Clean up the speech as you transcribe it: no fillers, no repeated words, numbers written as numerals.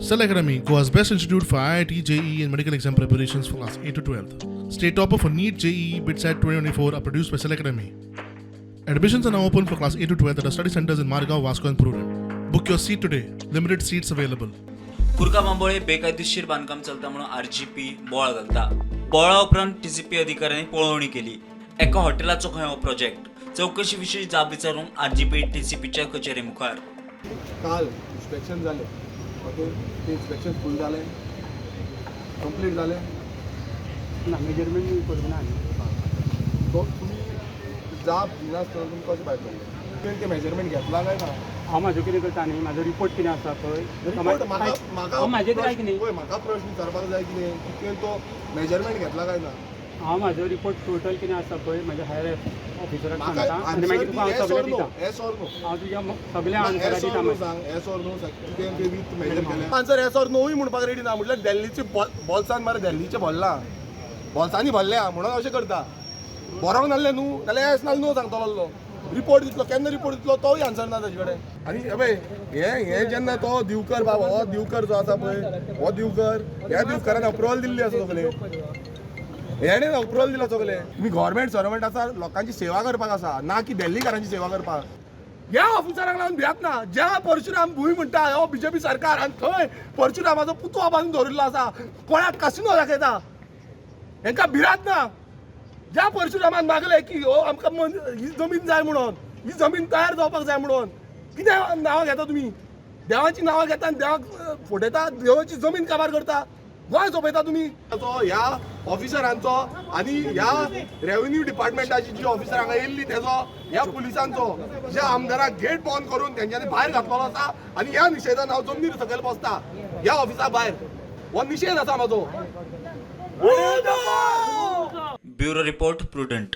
Cell Academy, Goa's best institute for IIT, JEE, and medical exam preparations for class 8 to 12. State topper for NEET, JEE, BITSAT 2024 are produced by Cell Academy. Admissions are now open for class 8 to 12 at our study centers in Margao, Vasco, and Prudent. Book your seat today. Limited seats available. कुर्का Bambolim बेकायदेशीर बांदकाम चलता म्हणून RGP बोवाळ घालता. बोवाळा उपरांत TCP अधिकाऱ्यांनी पळोवणी केली. एका हॉटेलाचो खंय हो प्रोजेक्ट. चवकशी विशीं जाप विचारूंक आरजीपी टीसीपीच्या कचेरे मुखार. काल इन्स्पेक्शन जालें, ओके. ते इन्स्पेक्शन फूल जालें, कंप्लीट जालें? ना, मेजरमेंट करूंक ना आनी. तो तुमी जाप दिनासतना तुमकां कशें भायर पडलें? तुवें ते मेजरमेंट घेतला काय ना? हांव म्हाजो कितें करता न्ही, म्हाजो रिपोर्ट कितें आसा पळय. रिपोर्ट म्हाका म्हाका हांव म्हाजें आयक न्ही. पळय, म्हाका प्रश्न विचारपाक जाय कितें की तुवें तो मेजरमेंट घेतला काय ना? हांव म्हाजो रिपोर्ट टोटल कितें आसा पळय, म्हाज्या हायर ऑफिसराक म्हाका सांगता आनी मागीर तुका हांव येस सगळें ऑर नो. दिता. येस ऑर नो. हांव तुज्या सगळ्या आन्सरां येस दिता ऑर नो मागीर. सांग, येस ऑर नो सांग. कितें ते विथ मेजर केलें? आन्सर येस ऑर नोय म्हणपाक रेडी ना. म्हटल्यार दिल्लीचे बोल्सान मरे, दिल्लीचे भरला, बोल्सांनी भरल्या म्हणून अशें करता. बरोवंक नासलें न्हू, जाल्यार येस नाल्यार नो सांगतलो. रिपोर्ट दितलो केन्ना, रिपोर्ट दितलो तोय आन्सर ना ताजे कडेन. आनी हे पळय, हे हे जेन्ना तो दिवकर बाब, हो दिवकर जो आसा पळय, हो दिवकर, ह्या दिवकरान अप्रुवल दिल्ली आसा सगळे. हेणे अप्रुवल दिला सगळे. तुमी गव्हर्मेंट सर्वंट आसा, लोकांची सेवा करपाक आसा, ना की दिल्लीकारांची सेवा करपाक. ह्या ऑफिसरांक लागून भियात ना. ज्या परशुराम भूंय म्हणटा हो बीजेपी सरकार, आनी थंय परशुरामाचो पुतळो बांदून दवरिल्लो आसा, कोणाक कासिनो दाखयता. हेंकां भिरांत ना. ज्या परशुरामान मागलें की हो आमकां ही जमीन जाय म्हणून, ही जमीन तयार जावपाक जाय म्हणून, कितें नांवां घेता तुमी? देवाची नांवां घेता आनी देवाक फटयता, देवाची जमीन काबार करता, गोंय सोंपयता तुमी. तो ह्या ऑफिसरांचो आनी ह्या रेव्हेन्यू डिपार्टमेंटाची जी ऑफिसर हांगा येयल्ली तेजो, ह्या पुलिसांचो, ज्या आमदाराक गेट बंद करून तेंच्यांनी भायर घातलेलो आसा. आनी ह्या निशेधान हांव जमनीर सकयल बसता ह्या ऑफिसा भायर. हो निशेध आसा म्हाजो. Bureau report, Prudent.